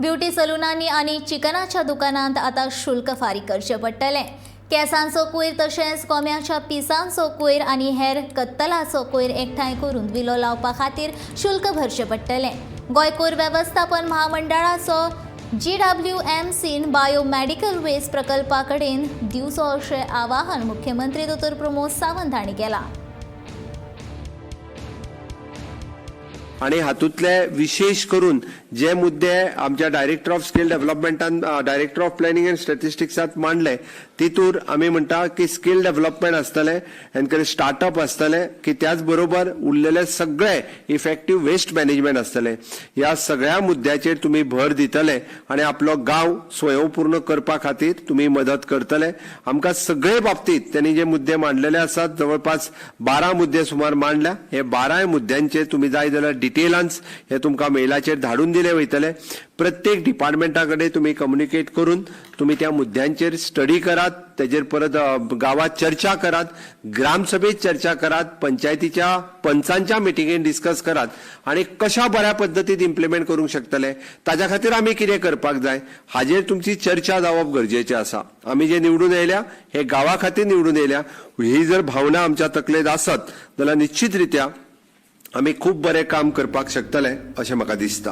Beauty सलुनांनी आनी चिकनाच्या दुकानांत आतां शुल्क फारीक करचें पडटलें. केंसांचो कोयर तशेंच कोंब्याच्या पिसांचो कोयर आनी हेर कत्तलाचो कोयर एकठांय करून विलो लावपा खातीर शुल्क भरचें पडटलें. गोंय कोयर वेवस्थापन महामंडळाचो जीडब्ल्यूएमसीन बायोमॅडिकल वेस्ट प्रकल्पा कडेन दिवचो अशें आवाहन मुख्यमंत्री दोतोर प्रमोद सावंत हांणी केलां. आणि हातूंतले विशेष करून जे मुद्दे आमच्या डायरेक्टर ऑफ स्कील डेव्हलपमेंटान, डायरेक्टर ऑफ प्लॅनिंग अँड स्टॅटिस्टिक्सात मांडले, तितूर आमी म्हणटा की स्कील डेव्हलपमेंट आसतलें, एनकरेज स्टार्टअप आसतलें, की त्याच बरोबर उरलेले सगळे इफेक्टीव वेस्ट मॅनेजमेंट आसतलें. ह्या सगळ्या मुद्द्याचेर तुमी भर दितले आनी आपलो गांव स्वयंपूर्ण करपा खातीर तुमी मदत करतले. आमकां सगळे बाबतीत त्यांनी जे मुद्दे मांडलेले आसात, जवळपास 12 मुद्दे सुमार मांडल्या. हे 12 मुद्द्यांचेर तुमी जाय जाल्यार डिटेलांस हे तुमकां मेलाचेर धाडून दिले वयतले. प्रत्येक डिपार्टमेंटा कडेन तुमी कम्युनिकेट करून तुमी त्या मुद्द्यांचेर स्टडी करात, तेजेर परत गांवात चर्चा करात, ग्रामसभेत चर्चा करात, पंचायतीच्या पंचांच्या मिटिंगेन डिस्कस करात आनी कशा बऱ्या पद्दतीन इम्प्लिमेंट करूंक शकतले, ताज्या खातीर आमी कितें करपाक जाय, हाजेर तुमची चर्चा जावप गरजेचें आसा. आमी जे निवडून येयल्या हे गांवा खातीर निवडून येयल्या, ही जर भावना आमच्या तकलेंत आसत जाल्यार निश्चित रित्या आमी खूब बरें काम करपाक शकतले अशें म्हाका दिसता.